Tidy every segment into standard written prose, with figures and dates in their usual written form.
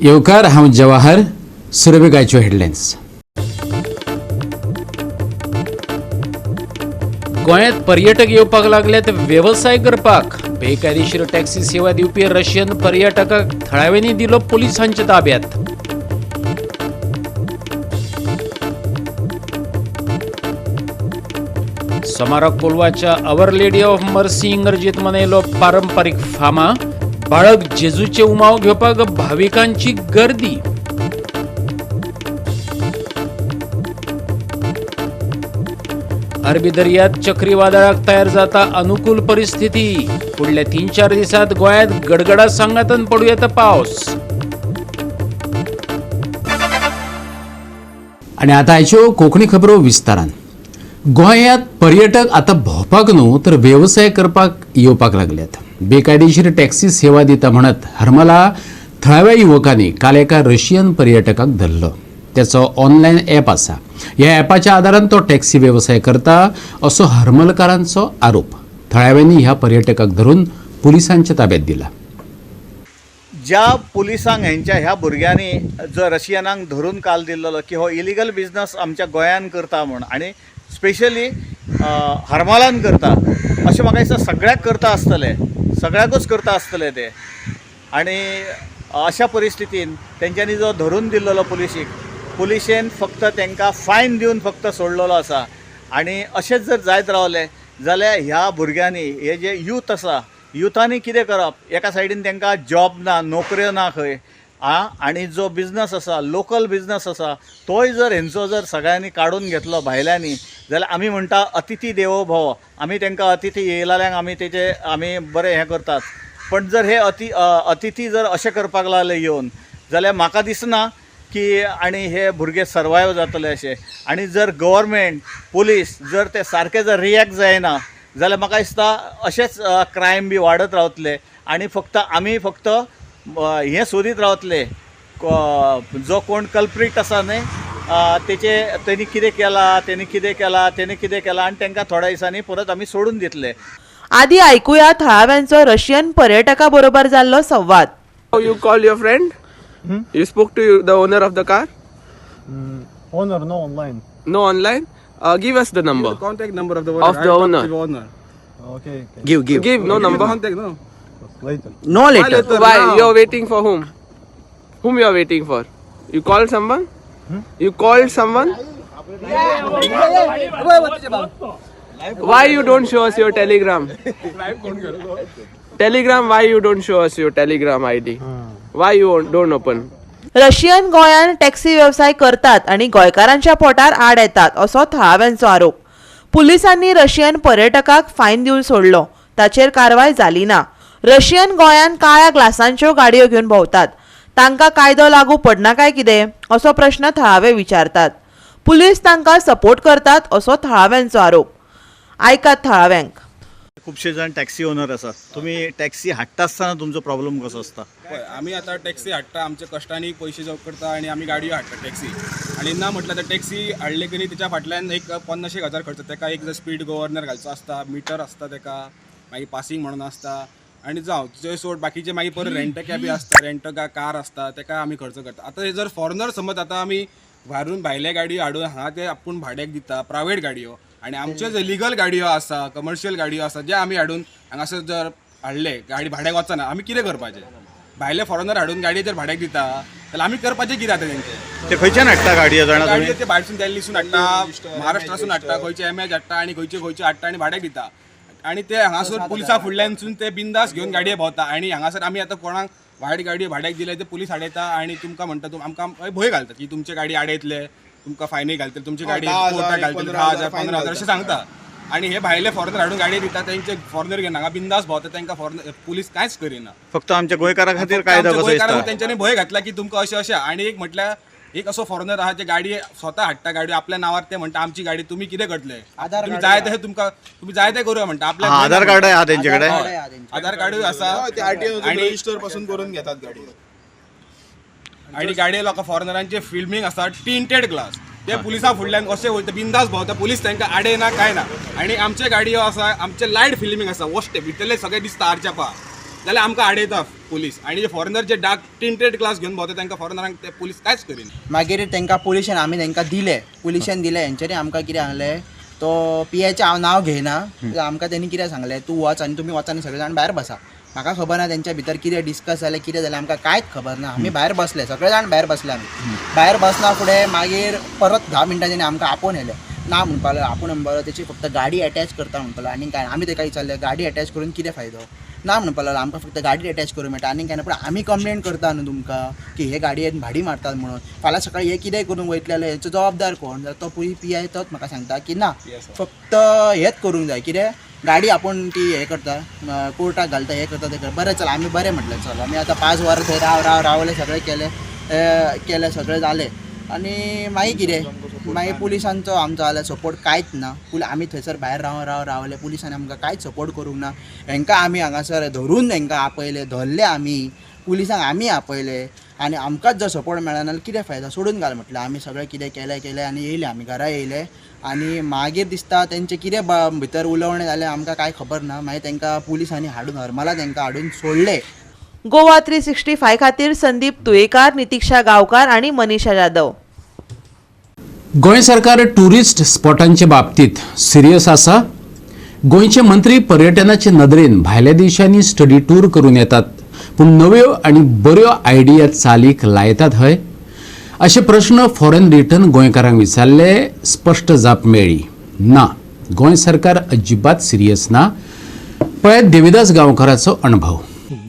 येवकार, हांव जवाहर. सुरवेक आयच्यो हेडलायन्स. गोंयांत पर्यटक येवपाक लागल्यात वेवसाय करपाक. बेकायदेशीर टॅक्सी सेवा दिवपी रशियन पर्यटकाक थळाव्यांनी दिलो पोलिसांच्या ताब्यात. सोमाराक कोलवाच्या our lady of mercy इंगर्जीत मनयलो पारंपारीक फामा. बाळक जेजूचे उमाव घेवपाक भाविकांची गर्दी. अरबी दर्यात चक्रीवादळाक तयार जाता अनुकूल परिस्थिती. फुडल्या 3-4 दिसात गोंयांत गडगडा सांगातान पडूं येता पावस. आनी आतां आयच्यो कोंकणी खबरो विस्तारान. गोंयांत पर्यटक आतां भोंवपाक न्हू तर वेवसाय करपाक येवपाक लागल्यात. बेकायदेशीर टॅक्सी सेवा दिता म्हणत हरमला थळाव्या युवकांनी काल एका रशियन पर्यटकाक धरलो. त्याचो ऑनलायन ॲप आसा. ह्या ॲपाच्या आदारान तो टॅक्सी वेवसाय करता असो हरमलकारांचो आरोप. थळाव्यांनी ह्या पर्यटकाक धरून पुलिसांच्या ताब्यात दिला. ज्या पुलिसांक हेंच्या ह्या भुरग्यांनी जो रशियनांक धरून काल दिल्लो की हो इलिगल बिजनस आमच्या गोंयान करता म्हूण आनी स्पेशली हरमलान करता, अशें म्हाका दिसता सगळ्याक करता आसतले, सगळ्याकूच करता आसतले ते. आनी अशा परिस्थितीन तेंच्यांनी जो धरून दिल्लो पुलिशीक, पुलिशेन फक्त तांकां फायन दिवन फक्त सोडलेलो आसा. आनी अशेंच जर जायत रावलें जाल्यार ह्या भुरग्यांनी, हे जे यूथ आसा, युथांनी कितें करप? एका सायडीन तांकां जॉब ना, नोकऱ्यो ना खंय आं, आनी जो बिजनस आसा, लोकल बिजनस आसा, तोय जर हेंचो जर सगळ्यांनी काडून घेतलो भायल्यांनी जाल्यार आमी म्हणटा अतिथी देवो भव. आमी तांकां अतिथी येयलेल्यांक आमी तेजे आमी बरें हें करतात, पण जर हे अतिथी जर अशें करपाक लागले येवन जाल्यार म्हाका दिसना की आनी हे भुरगे सर्वायव जातले अशें. आनी जर गव्हर्मेंट पुलीस जर ते सारके जर रिएक्ट जायना जाल्यार म्हाका दिसता अशेंच क्रायम बी वाडत रावतले आनी फक्त आमी फक्त हें सोदीत रावतले जो कोण कल्प्रीट आसा न्हय तेचे तेणी कितें केलां, तेणी कितें केलां, तेणी कितें केलां आनी तांकां थोड्या दिसांनी परत आमी सोडून दितले. आदी आयकुया थळाव्यांचो रशियन पर्यटका बरोबर जाल्लो संवाद. You call your friend? You spoke to the owner of the car? Owner, no online. No online? Give us the number. The contact number of the owner. Of the I talked owner. to the owner. Okay, okay. Give, give. Give no Give number. the contact, no. Later. No later. Later. Why? Now. You are waiting for whom? Whom you are waiting for? You called someone? You called someone? Why you don't show us your Telegram? Telegram, why you don't show us your Telegram ID? Why you don't open? Russian गोंयांत taxi वेवसाय करतात आनी गोंयकारांच्या पोटार आड येतात असो थळाव्यांचो आरोप. पुलिसांनी रशियन पर्यटकाक फायन दिवन सोडलो, ताचेर कारवाय जाली ना. रशियन गोंयांत काळ्या ग्लासांच्यो गाडयो घेवन भोंवतात, तांकां कायदो लागू पडना काय कितें असो प्रश्न थळावे विचारतात. पुलीस तांकां सपोर्ट करतात असो थळाव्यांचो आरोप. आयकात थळाव्यांक. खुबशे जाण टॅक्सी ओनर आसात. तुमी टॅक्सी हाडटा आसतना तुमचो प्रॉब्लम कसो आसता? पळय, आमी आतां टॅक्सी हाडटा, आमच्या कश्टांनी पयशे जॉब करता आनी आमी गाडयो हाडटा टॅक्सी. आनी ना म्हटल्यार आतां टॅक्सी हाडले की न्ही तेच्या फाटल्यान एक 50,000 खर्च. तेका एक जर स्पीड गव्हर्नर घालचो आसता, मिटर आसता तेका, मागीर पासींग म्हणून आसता. आनी जावं तुजे सोड, बाकीचे मागीर परत रेंट कॅबी आसता, रेंट कार आसता, तेका आमी खर्च करता. आतां जर फॉरेनर समज आतां आमी भायरून भायले गाडयो हाडून हांगा ते आपूण भाड्याक दिता प्रायवेट गाडयो, आनी आमच्यो जे लिगल गाडयो आसा, कमर्शियल गाडयो आसा, जे आमी हाडून हांगासर जर हाडले गाडी भाड्याक वचना, आमी कितें करपाचें? भायले फॉरेनर हाडून गाडी जर भाड्याक दिता जाल्यार आमी करपाचें कितें आतां तेंचें? ते खंयच्यान हाडटा गाडयो जाणा तुमी? गाडयो ते भायरसून दिल्लीसून हाडटा, महाराष्ट्रासून हाडटा, खंयचे एम एच हाडटा आनी खंयचे खंयचे हाडटा आनी भाड्याक दिता. आनी ते हांगासर पुलिसां फुडल्यानसून ते बिंदास घेवन गाडये भोंवता. आनी हांगासर आमी आतां कोणाक वायट गाडयो भाड्याक दिले ते पुलीस आडयता आनी तुमकां म्हणटा, आमकां भंय घालता की तुमची गाडी आडयतले, तुमकां फायनी घालतले, तुमची गाडी कोर्टाक घालतले, 10,000 15,000 अशें सांगता. आनी हे भायले फॉरेनर हाडून गाडी दिता, तेंचे फॉरेनर घेवन हांगा बिंदास भोंवता, तेंकां फॉरेनर पुलीस कांयच करिना. फक्त आमच्या गोंयकारां खातीर कायदो कसो दिसता? तेंच्यांनी भंय घातला की तुमकां अशें अशें. आनी एक म्हटल्यार एक असो फॉरेनर आहा जे गाडी स्वता हाडटा, गाडी आपल्या नांवार, ते म्हणटा आमची गाडी, तुमी कितें करतले, तुमी जाय तशें तुमकां तुमी जाय तें करूया म्हणटा. आपल्या आधार कार्ड आहा तेंचे कडेन, आधार कार्डूय आसा, रजिस्टर पासून करून घेतात गाडी. आनी गाडये लोकां फॉरेनरांचे फिल्मींग आसा टिंटेड ग्लास, ते पुलिसां फुडल्यान कशे वयता बिंदास भोंवता, पुलीस तांकां आडयना कांय ना. आनी आमचे गाडयो आसा, आमचे लायट फिल्मींग आसा, वश्टे भितरले सगळे दिसता आरच्या पार. जाल्यार आमकां आडयता पुलीस. आनी जे फॉरेनर जे डार्क टिंटेड ग्लास घेवन भोंवता तांकां फॉरेनरांक ते पुलीस कांयच करिना. मागीर तांकां पुलिशेन आमी तांकां दिले, पुलिशेन दिले हेंच्यांनी आमकां कितें सांगलें, तो पियाचें हांव नांव घेयना, आमकां तेणी कितें सांगलें, तूं वच आनी तुमी वच आनी सगळे जाण भायर बसा. म्हाका खबर ना तेंच्या भितर कितें डिस्कस जालें, कितें जालें, आमकां कांयच खबर ना. आमी भायर बसले, सगळे जाण भायर बसले. आमी भायर बसना फुडें मागीर परत 10 मिनटां तेणी आमकां आपोवन येयले. ना म्हणपाक लागलो, आपूण म्हणपाक लागलो तेची फक्त गाडी एटॅच करता म्हणपाक लागलो, आनी काय. आमी तेका विचारलें गाडी एटॅच करून कितें फायदो, ना म्हणपाक लागलो आमकां फक्त गाडी एटॅच करूं मेळटा आनी काय ना. पूण आमी कंप्लेन करता न्हू तुमकां की हे गाडयेन भाडी मारतात म्हणून, फाल्यां सकाळी हे कितें करूंक वयतले जाल्यार हेचो जबाबदार कोण. जाल्यार तो पी I तोच म्हाका सांगता की ना, फक्त हेच करूंक जाय, कितें गाडी आपूण ती हें करता, कोर्टाक घालता, हें करता, तें करता. बरें चल, आमी बरें म्हटलें चल. आमी आतां 5 वरां थंय राव राव रावले, सगळें केलें केलें, सगळें जालें. आनी मागीर कितें, मागीर पुलिसांचो आमचो जाल्यार सपोर्ट कांयच ना. आमी थंयसर भायर राव राव रावले, पुलिसांनी आमकां कांयच सपोर्ट करूंक ना. हेंकां आमी हांगासर धरून हेंकां आपयले, धरले आमी, पुलिसांक आमी आपयले आनी आमकांच जर सपोर्ट मेळना जाल्यार कितें फायदो, सोडून घाल म्हटलें. आमी सगळें कितें केलें केलें आनी येयले, आमी घरा येयले. आनी मागीर दिसता तेंचें कितें भितर उलोवणें जालें आमकां कांय खबर ना. मागीर तेंकां पुलिसांनी हाडून हरमला तेंकां हाडून सोडले. गोवा 365 खातीर संदीप तुयेकार, नितिक्षा गांवकार आनी मनीषा जाधव. गोंय सरकार ट्युरिस्ट स्पॉटांचे बाबतीत सिरियस आसा. गोंयचे मंत्री पर्यटनाचे नदरेन भायल्या देशांनी स्टडी टूर करून येतात, पूण नव्यो आनी बऱ्यो आयडिया चालीक लायतात हय, अशे प्रश्न फॉरेन रिटर्न गोंयकारांक विचारले. स्पश्ट जाप मेळ्ळी ना, गोंय सरकार अजिबात सिरियस ना. पळयात देविदास गांवकाराचो अणभव.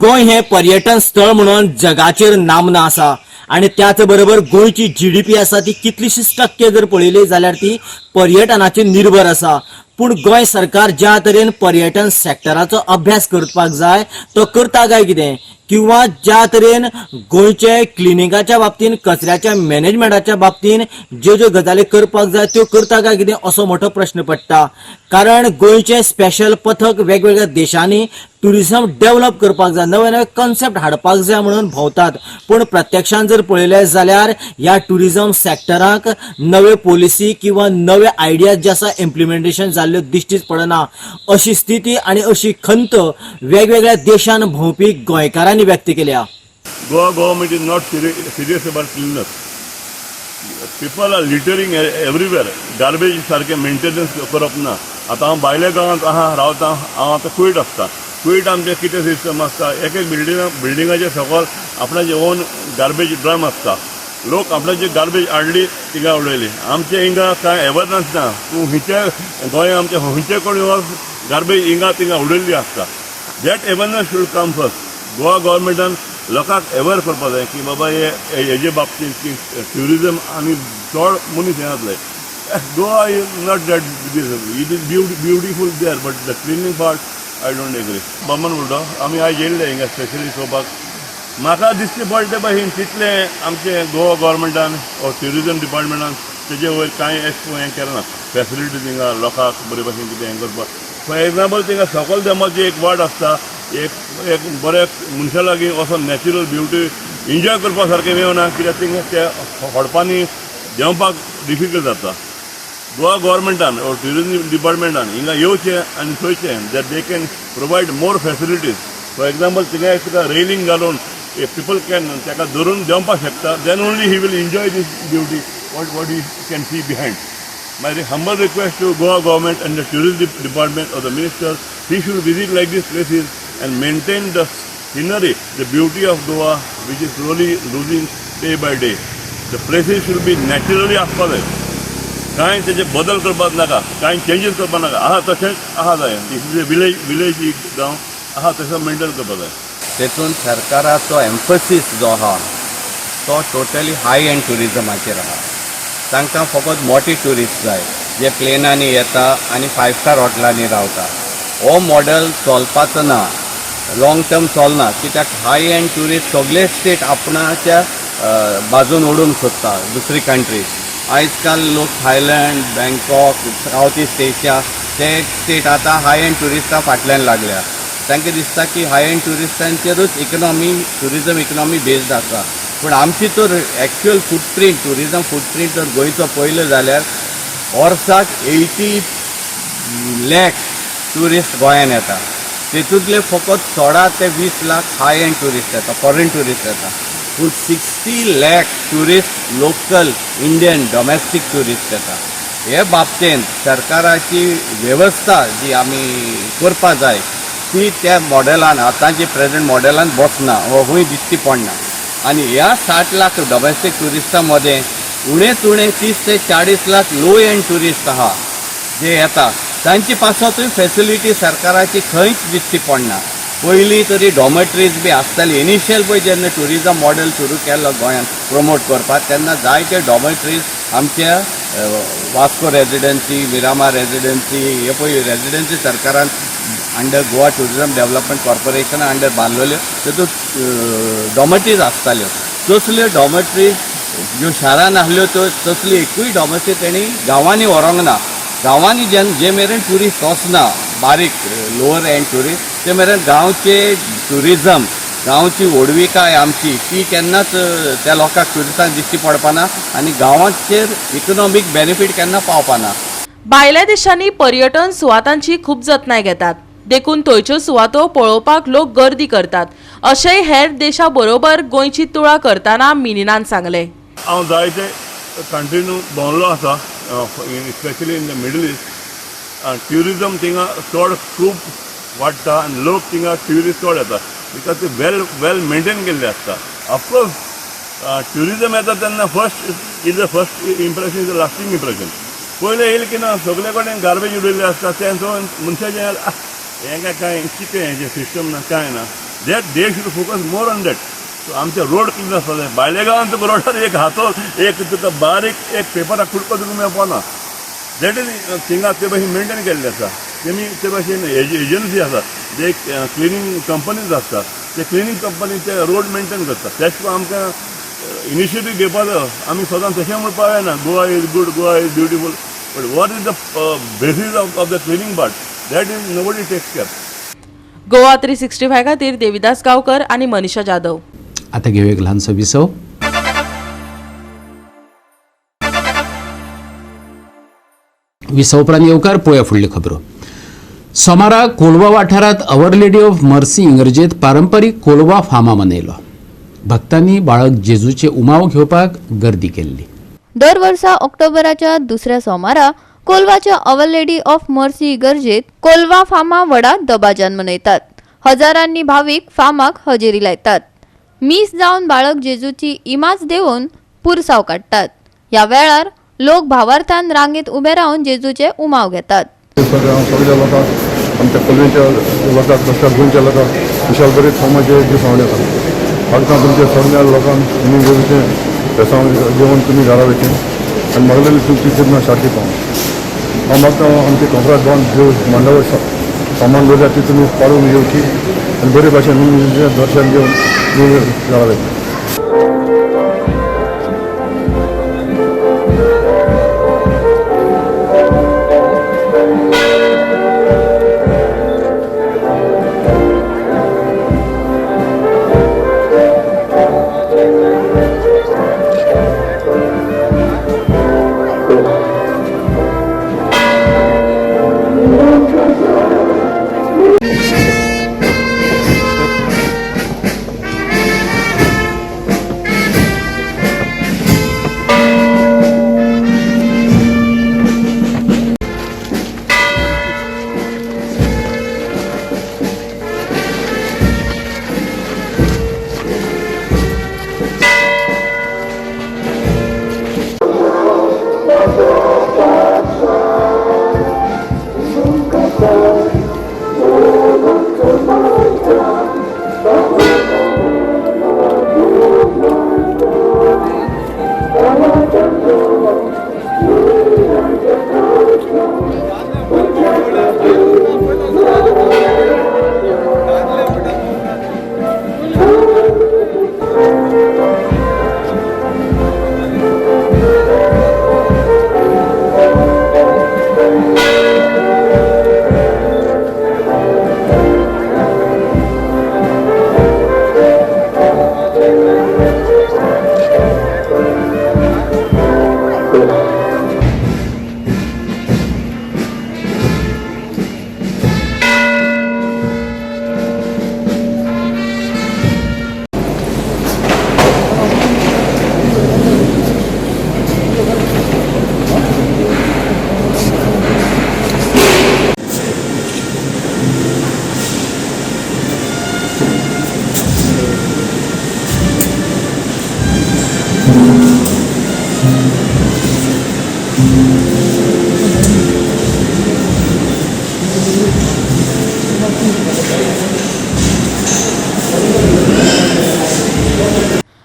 गोंय हे पर्यटन स्थळ म्हणून जगाचेर नामना आसा आनी त्याच बरोबर गोंयची जीडीपी आसा ती कितलीशीच टक्के जर पळयली जाल्यार ती पर्यटनाचेर निर्भर आसा. पूण गोंय सरकार ज्या तरेन पर्यटन सेक्टराचो अभ्यास करपाक जाय तो करता काय कितें, किंवा ज्या तरेन गोंयचे क्लिनिंगाच्या बाबतीन, कचऱ्याच्या मॅनेजमेंटाच्या बाबतीन ज्यो ज्यो गजाली करपाक जाय त्यो करता काय कितें असो मोठो प्रश्न पडटा. कारण गोंयचे स्पेशल पथक वेगवेगळ्या देशांनी ट्युरिझम डेव्हलप करपाक जाय, नवे नवे कॉन्सेप्ट हाडपाक जाय म्हणून भोंवतात, पूण प्रत्यक्षान जर पळयलें जाल्यार ह्या ट्युरिझम सेक्टराक नवे पॉलिसी किंवा नवे आयडियाज जे आसा इम्प्लिमेंटेशन जाल्ल्यो दिश्टीच पडना. अशी स्थिती आनी अशी खंत वेगवेगळ्या देशान भोंवपी गोंयकारांनी व्यक्त केल्या. Goa government is not serious about cleanness. People are littering everywhere. Garbage सारकें मेंटेनन्स करप ना. आतां हांव भायल्या गांवांत आहा रावता, हांव आतां कुवेट आसता. कुवेट आमचें कितें सिस्टम आसता, एक एक बिल्डिंगाचे सकयल आपणाचे ओन गार्बेज ड्रम आसता. लोक आपणाची गार्बेज हाडली थिंगा उडयली. आमचे हिंगा कांय अवेरनस ना. तूं खंयच्या गोंया आमच्या खंयचे कोण गार्बेज हिंगा थिंगा उडयल्ली आसता. That awareness should come first. Goa गव्हर्मेंटान लोकांक अवेर करपाक जाय की बाबा हे हेजे बाबतींत की ट्युरिजम आनी चड मनीस हें जातले. Goa is not that, it is beautiful there, but the cleaning part I don't agree. Baman उलयता. आमी आयज येयल्ले हिंगा स्पेशली चोवपाक. म्हाका दिसचे पडलें भाशेन तितलें आमचें गोवा गव्हर्मेंटान ऑर ट्युरिजम डिपार्टमेंटान तेजे वयर कांय एक्स्ट्रा हें केलें ना. फेसिलिटीज हिंगा लोकांक बरे भाशेन कितें हें करपाक. फॉर एग्जाम्पल, थिंगा सकयल देंवपाची एक वाट आसता, एक एक बरे मनशा लागीं वचोन नॅचरल ब्युटी एन्जॉय करपा सारकें मेळना, कित्याक थिंगा त्या होडपांनी देंवपाक डिफिकल्ट जाता. गोवा गव्हर्मेंटान ऑर ट्युरिजम डिपार्टमेंटान हिंगा येवचें आनी चोयचें that they can provide more facilities. For example, थिंगा एक तुका रेलिंग घालून पिपल can ताका धरून देंवपाक शकता, then only he will enjoy this beauty what you can see behind. My humble request to Goa government and the tourism department or the minister, he should visit like these places and maintain the scenery, the beauty of Goa, which is slowly losing day by day. The places should be naturally आसपा जाय. कांय तेजे बदल करपाक नाका, कांय changes करपाक नाका. आहा तशेंच आहा जाय. विलेज विलेज गांव आहा तशें मेंटेन करपाक जाय. तेतून सरकाराचो एम्फसीस जो आहा तो टोटली हाय एंड ट्युरिजमाचेर आहा. तांकां फकत मोटे ट्युरिस्ट जाय जे प्लेनांनी येता आनी फायव स्टार हॉटेलांनी रावता. हो मॉडल चलपाचो ना, लॉंग टर्म चलना, कित्याक हाय एंड ट्युरिस्ट सगळे स्टेट आपणाच्या बाजून ओडूंक सोदता दुसरी कंट्री. आयज काल लोक Thailand, Bangkok, south east Asia ते स्टेट आतां हाय एंड ट्युरिस्टां फाटल्यान लागल्या. तांकां दिसता की हाय एंड ट्युरिस्टांचेरूच इकनॉमी, ट्युरिजम इकनॉमी बेस्ड आसा. पूण आमची तर एक्च्युअल फुटप्रिंट, ट्युरिजम फुटप्रिंट जर गोंयचो पळयलो जाल्यार वर्साक 80 लॅक्स ट्युरिस्ट गोंयान येता. तेतूंतले फकत 16 ते 20 लाख हाय एंड ट्युरिस्ट येता, फॉरेन ट्युरिस्ट येता. पूण 60 lakh tourist local Indian domestic tourist येता. हे बाबतींत सरकाराची वेवस्था जी आमी करपा जाय ती त्या मॉडेलान आतांचे प्रेझेंट मॉडेलान बसना वा खंय दिश्टी पडना. आनी ह्या 60 लाख डॉमेस्टीक ट्युरिस्टां मदें उणेच उणें 30 ते 40 लाख लो एंड ट्युरिस्ट आहा जे येता, तांचे पासतूय फेसिलिटी सरकाराची खंयच दिश्टी पडना. पयलीं तरी डॉमेट्रीज बी आसताली. इनिशियल पळय जेन्ना ट्युरिजम मॉडेल सुरू केल्लो गोंयांत प्रमोट करपाक तेन्ना जायते डॉमेट्रीज आमच्या वास्को रेजिडन्सी, मिरामार रेजिडन्सी, हे पळय रेजिडन्सी सरकारान under Goa tourism development corporation under बांदलेल्यो, तितूंत डॉमेट्रीज आसताल्यो. तसल्यो डॉमेट्रीज ज्यो शारान आसल्यो त्यो तसली एकूय डॉमेट्री तेणी गांवांनी व्हरोंक ना. गांवांनी जे मेरेन ट्युरिस्ट वचना, बारीक लोअर एंड ट्युरिस्ट, ते मेरेन गांवचे ट्युरिजम, गांवची व्हडविकाय आमची ती केन्नाच त्या लोकांक ट्युरिस्टांक दिश्टी पडपाना आनी गांवाचेर इकनॉमीक बेनिफीट केन्ना पावपाना. भायल्या देशांनी पर्यटन सुवातांची खूब जतनाय घेतात, देखून थंयच्यो सुवातो पळोवपाक लोक गर्दी करतात, अशेंय हेर देशा बरोबर गोंयची तुळा करतना मिनीनान सांगलें. हांव जायते कंट्रीनू भोंवलो आसा, specially in the Middle East. Tourism थिंगा चड खूब वाडटा आनी लोक थिंगा ट्युरिस्ट चड येता because ते वेल मेंटेन केल्ले आसता. ऑफकोर्स ट्युरिजम येता तेन्ना first is the first impression is the lasting impression. पयलें येयलें की ना सगळे कडेन गार्बेज उडयल्लें आसता, तें मनशाचें हें काय कांय कितें हेजें सिस्टम ना कांय ना. That they should focus more on that. So आमचे रोड क्लीन आसपा जाय. भायल्या गांवांत तुका रोडार एक हातो एक तुका बारीक एक पेपरा कुडको तुका मेळपाना. That is थिंगा ते भाशेन मेंटेन केल्ले आसा. तेमी ते भाशेन एजन्सी आसा, ते क्लिनींग कंपनीज आसता, ते क्लिनींग कंपनी ते रोड मेंटेन करता. तेच आमकां इनिशिएटीव घेवपा जायो. आमी सदां तशें म्हणपाक जायना Goa is good, Goa is beautiful, but what is the basis of the cleaning part, that is nobody takes care. Goa 365 खातीर देविदास गांवकर आनी मनीषा जाधव. आता घेऊ एक ल्हानसो विसव. विसव उपरांत येवकार पळोवया फुडल्यो खबरो. सोमारा कोलवा वाठारांत our lady of mercy इंग्रजेंत पारंपरीक कोलवा फामा मनयलो. भक्तांनी बाळक जेजूचे उमाव घेवपाक गर्दी केल्ली. दर वर्सा ऑक्टोबराच्या दुसऱ्या सोमारा कोलवाच्या our lady of mercy इगर्जेत Colva फामा व्हडा दबाज्यान मनयतात. हजारांनी भावीक फामाक हजेरी लायतात. मीस जावन बाळक जेजूची इमाज देवोवन पुरसाव काडटात. ह्या वेळार लोक भावार्थान रांगेत उबे रावन जेजूचे उमाव घेतात. सगळ्या लोकांक, आमच्या कोलवेच्या लोकांक तशेंच गोंयच्या लोकांक विशाल बरी फामाचे दीस येता. मागता तुमच्या सगळ्या लोकांक तुमी जेजूचें बेसांव घेवन तुमी घरा वयचें आनी मागलेली तुमची पूर्ण सारकी पावूं. हांव मागता आमची कोंकणात भोंवन ज्यो मांडावळ सामान दवरल्या ती तुमी पाळून घेवची आनी बरे भाशेन दर्शन घेवन तुमी घरा वयतले.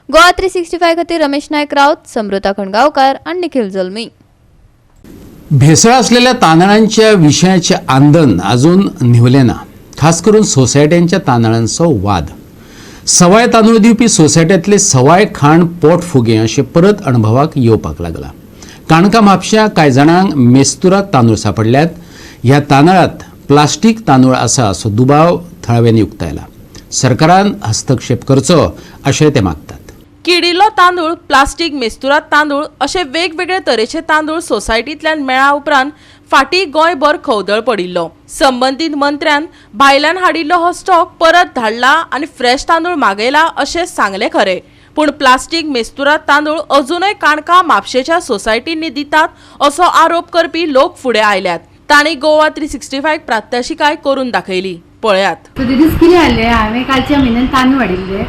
गोवा 365 खातीर रमेश नायक राऊत, समृता खणगांवकार आनी निखिल जल्मी. भेसळ असलेल्या तांदळांच्या विशयाचे आंदन अजून न्हिवले ना. खास करून सोसायट्यांच्या तांदळांचो वाद. सवाय तांदूळ दिवपी सोसायट्यांतले सवाय खाण पोट फुगे अशें परत अणभवाक येवपाक लागला. काणका म्हापश्यां कांय जाणांक मेस्तुरात तांदूळ सांपडल्यात. ह्या तांदळांत प्लास्टीक तांदूळ आसा असो दुबाव थळाव्यांनी उक्तायला. सरकारान हस्तक्षेप करचो अशें ते मागतात. किडिल्लो तांदूळ, प्लास्टीक मेस्तुरात तांदूळ अशे वेगवेगळे तरेचे तांदूळ सोसायटींतल्यान मेळ्ळ्या उपरांत फाटीं गोंयभर खवदळ पडिल्लो. संबंदीत मंत्र्यान भायल्यान हाडिल्लो हो स्टॉक परत धाडला आनी फ्रेश तांदूळ मागयला अशें सांगलें खरें, पूण प्लास्टीक मेस्तुरात तांदूळ अजुनय काणका म्हापशेच्या सोसायटींनी दितात असो आरोप करपी लोक फुडें आयल्यात. तांणी गोवा 365 प्रात्यक्षिकाय करून दाखयली, पळयात. ते दीस कितें जालें, हांवें कालच्या म्हयन्यान तांदूळ हाडिल्ले.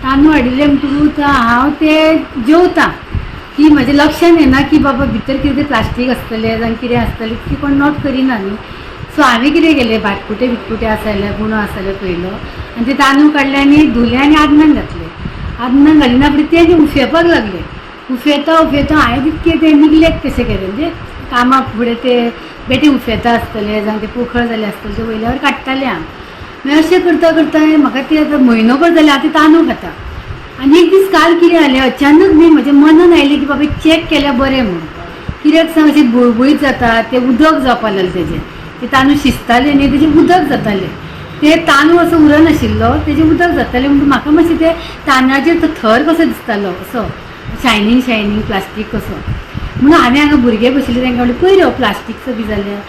तांदूळ हाडिल्ले म्हणटकूच हांव ते जेवता की म्हज्या लक्षान येना की बाबा भितर कितें तें प्लास्टीक आसतलें जावं कितें आसतलें ती कोण नोट करिना न्ही. सो हांवें कितें केलें, भातकुटे बिटकुटे आसा जाल्यार गुणो आसा जाल्यार पयलो आनी ते तांदूळ काडले आनी धुले आनी आदनान घातले. आदनान घालिना फुडें ते उफेवपाक लागले. उफेता उफेता हांवें तितकें तें निग्लेक्ट कशें केलें, म्हणजे कामाक फुडें ते बेठे उफेता आसतले जावं ते पोखळ जाले आसतले ते वयल्यावर काडटालें हांव. मागीर अशें करता करता म्हाका ते आतां म्हयनोभर जालें हांव ते तांदूळ खाता. आनी एक दीस काल कितें जालें, अचानक न्ही म्हज्या मनान आयलें की बाबा चॅक केल्यार बरें म्हूण. कित्याक सांग, अशें बुळबुळीत जाता, तें उदक जावपाक लागलें तेजें. तें तांदूळ शिजतालें न्ही तेजें उदक जातालें. तें तांदूळ असो उरनाशिल्लो, तेजें उदक जातालें. म्हणून म्हाका मातशें तें तांदळाचेर तो थर कसो दिसतालो, असो शायनींग शायनींग प्लास्टीक कसो. म्हणून हांवें हांगा भुरगे बशिल्ले तांकां म्हणलें, पळय रे प्लास्टीकचो बी जाल्यार.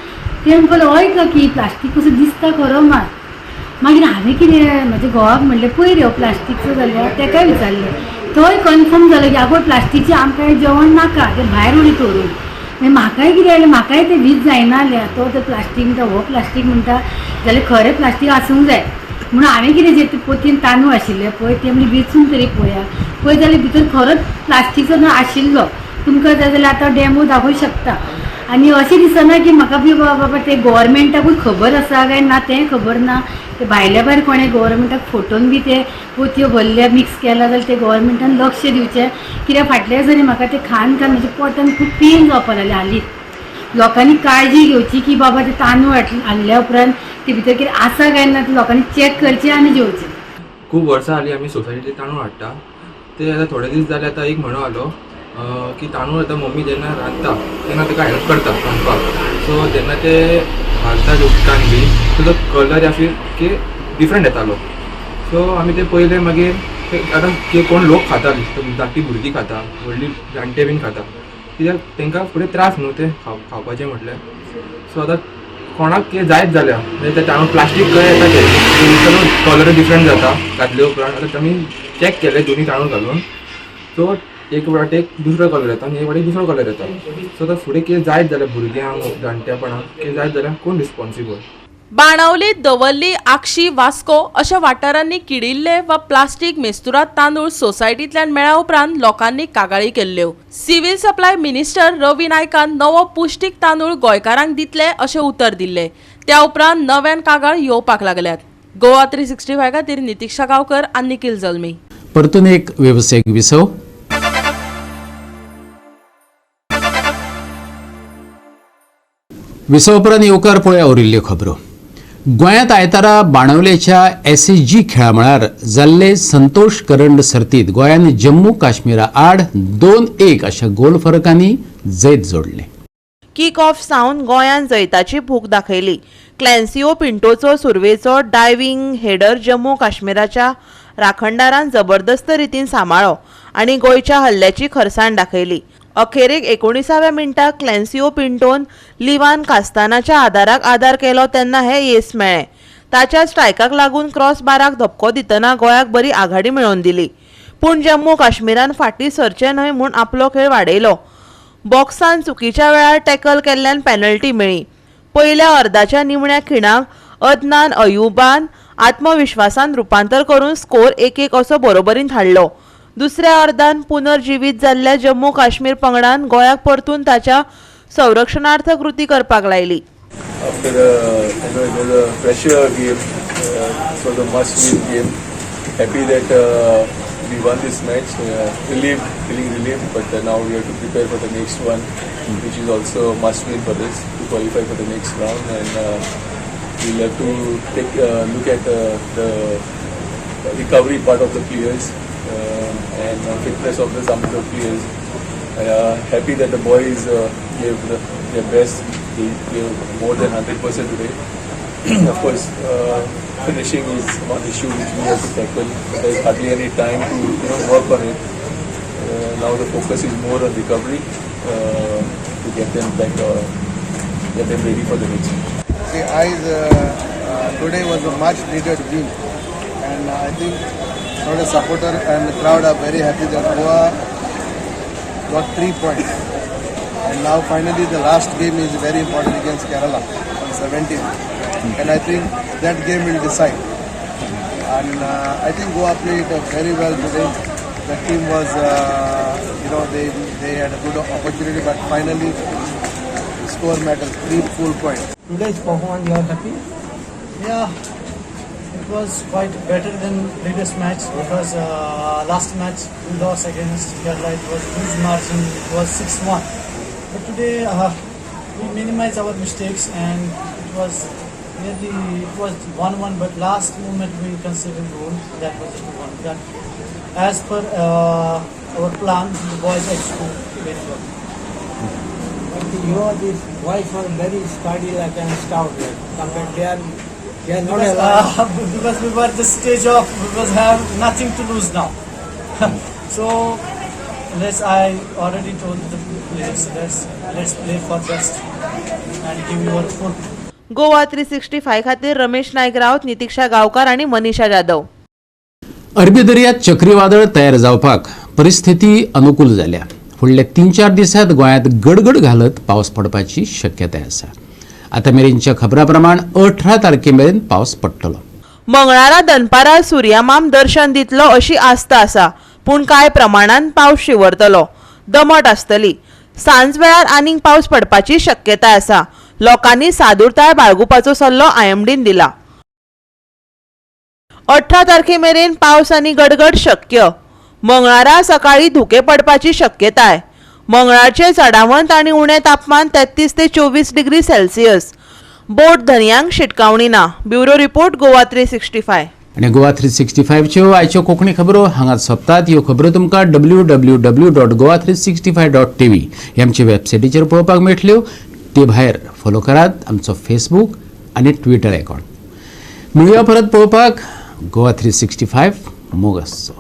ते म्हणपाक हय काकी प्लास्टीक कसो दिसता खरो मात. मागीर हांवें कितें म्हज्या घोवाक म्हणलें, पळय रे प्लास्टीकचो जाल्यार. तेकाय विचारलें, तोय कन्फर्म जालो की आगो प्लास्टीकचें आमकां जेवण नाका, तें भायर उडयत व्हरून. मागीर म्हाकाय कितें जालें, म्हाकाय तें वीज जायना जालें, तो तें प्लास्टीक म्हणटा, हो प्लास्टीक म्हणटा, जाल्यार खरें प्लास्टीक आसूंक जाय. म्हणून हांवें कितें जे पोतयेन तांदूळ आशिल्ले पळय ते म्हणजे वेंचून तरी पळया, पळय जाल्यार भितर खरोच प्लास्टीकचो ना आशिल्लो. तुमकां जाय जाल्यार आतां डेमो दाखोवंक शकता. आनी अशें दिसना की म्हाका बी बाबा तें गोवोरमेंटाकूय खबर आसा काय ना तें खबर ना. ते भायल्या भायर कोणें गोवोरमेंटाक फोटोन बी ते पोतयो भरल्या मिक्स केला जाल्यार ते गोवोरमेंटान लक्ष दिवचें. कित्याक फाटल्या दिसांनी म्हाका तें खावन खावन म्हज्या पोटान खूब पेन जावपाक लागलें. हालींच लोकांनी काळजी घेवची की बाबा ते तांदूळ हाडल्या उपरांत ते भितर कितें आसा काय ना ते लोकांनी चॅक करचें आनी जेवचें. खूब वर्सां जालीं आमी सोसायटींतले तांदूळ हाडटा. ते आतां थोडे दीस जाले, आतां एक म्हणो आलो की तांदूळ आतां मम्मी जेन्ना रांदता तेन्ना ताका हेल्प करता रांदपाक. सो जेन्ना ते घालता उदकान बी, सो तो कलर या फिर की डिफरंट येतालो. सो आमी ते पयले, मागीर आतां कोण लोक खाता, धाकटी भुरगीं खाता, व्हडली जाणटे बीन खाता, कित्याक तांकां फुडें त्रास न्हू ते खावपाचें म्हटल्यार. सो आतां कोणाक कितें जायत जाल्यार म्हणजे ते तांदूळ प्लास्टीक कशें येता ते कलर डिफरंट जाता घातले उपरांत. आतां आमी चॅक केले दोनी तांदूळ घालून, सो एक वाटेक दुसरो कलर येता आनी एक वाटेक दुसरो कलर येता. सो आतां फुडें कितें जायत जाल्यार भुरग्यांक जाणटेपणाक कितें जायत जाल्यार कोण रिस्पोन्सिबल? बाणावली, दवर्ली, आगशी, वास्को अशा वाठारांनी किडिल्ले वा प्लास्टीक मेस्तुरात तांदूळ सोसायटींतल्यान मेळ्ळ्या उपरांत लोकांनी कागाळी केल्ल्यो. सिव्हिल सप्लाय मिनिस्टर रवी नायकान नवो पुश्टीक तांदूळ गोंयकारांक दितले अशें उतर दिल्लें. त्या उपरांत नव्यान कागाळ येवपाक लागल्यात. गोवा 365 खातीर नितिक्षा गांवकर आनी निखिल जल्मी. परतून एक वेवसायीक विसव. विसव उपरांत येवकार पळया उरिल्ल्यो खबरो. गोंयांत आयतारा बाणावलेच्या SSG खेळामळार जाल्ले संतोष करंड सर्तीत गोंयान जम्मू काश्मीरा आड 2-1 अशा गोल फरकांनी जैत जोडलें. किक ऑफ सावन गोंयान जैताची भूक दाखयली. क्लॅन्सियो पिंटोचो सुरवेचो डायव्हिंग हेडर जम्मू काश्मीराच्या राखणदारान जबरदस्त रितीन सांबाळ्ळो आनी गोंयच्या हल्ल्याची खरसाण दाखयली. अखेरेक 19व्या मिनटाक क्लॅन्सियो पिंटोन लिवान कास्तानाच्या आदाराक आदार केलो तेन्ना हें येस मेळ्ळें. ताच्या स्ट्रायकाक लागून क्रॉस बाराक धपको दितना गोंयाक बरी आघाडी मेळोवन दिली. पूण जम्मू काश्मीरान फाटीं सरचें न्हय म्हूण आपलो खेळ वाडयलो. बॉक्सान चुकीच्या वेळार टॅकल केल्ल्यान पॅनल्टी मेळ्ळी. पयल्या अर्दाच्या निमण्या खिणाक अदनान अयुबान आत्मविश्वासान रुपांतर करून स्कोर 1-1 असो बरोबरीन हाडलो. दुसऱ्या अर्दान पुनर्जिवीत जाल्ल्या जम्मू काश्मीर पंगडान गोंयाक परतून ताच्या संरक्षणार्थ कृती करपाक लायली. After it was a pressure game, it was a must-win game. Happy that we won this match. Relieved, feeling relieved, but now we have to prepare for the next one, which is also a must win for this to qualify for the next round. And we'll have to take a look at the recovery part of the players and fitness of the some of the players. Happy that the boys gave their best. They gave more than 100% today. Of course, finishing is one issue which we have to tackle. There's hardly any time to work on it. Now the focus is more on recovery to get them back, get them ready for the next. See, today was a much needed win, and I think not a supporter and the crowd are very happy that Goa got 3 points. And now finally the last game is very important against Kerala on 17th, and I think that game will decide. And I think Goa played very well today. The team was, they had a good opportunity, but finally score matters. Three full points. Today's performance, you are happy? Yeah, it was quite better than previous match because last match we lost against Kerala. It was huge margin. It was 6-1. But today we minimized our mistakes and it was nearly, it was 1-1. But last moment we conceded goal. That was 2-1. But as per our plan, the boys executed very well. But these boys are very sturdy like and stout like compared they are not Because, allowed. Because we were at the stage of we was have nothing to lose now. So let's, I already told the players, let's play for best and give your full. Goa 365 खातीर रमेश नायक राऊत, नितिक्षा गांवकार आनी मनीषा जाधव. अरबी दर्यांत चक्रीवादळ तयार जावपाक परिस्थिती अनुकूल जाल्या. फुडल्या 3-4 दिसांत गोंयांत गडगड घालत पावस पडपाची शक्यताय आसा. आतां मेरेनच्या खबरां प्रमाण 18 तारखे मेरेन पावस पडटलो. मंगळारा दनपारा सुर्यामाम दर्शन दितलो अशी आस्त आसा, पूण कांय प्रमाणान पावस शिंवरतलो. दमट आसतली. सांज वेळार आनीक पावस पडपाची शक्यताय आसा. लोकांनी सादूरताय बाळगुपाचो सल्लो आयएमडीन दिला. 18 तारखे मेरेन पावस आनी गडगड शक्य. मंगळारा सकाळी धुके पडपाची शक्यताय. मंगळारचे चडावंत आनी उणें तापमान 33 ते 24 डिग्री सेल्सियस. बोट धनयांक शिटकावणी ना. Bureau report, Goa 365. आनी गोवा 365च्यो आयच्यो कोंकणी खबरो हांगाच सोंपतात. ह्यो खबरो तुमकां www.goa365.tv हे आमचे वेबसायटीचेर पळोवपाक मेळटल्यो. ते भायर फॉलो करात आमचो फेसबूक आनी ट्विटर अकाउंट. मेळुया परत पळोवपाक. गोवा 365, मोग आसचो.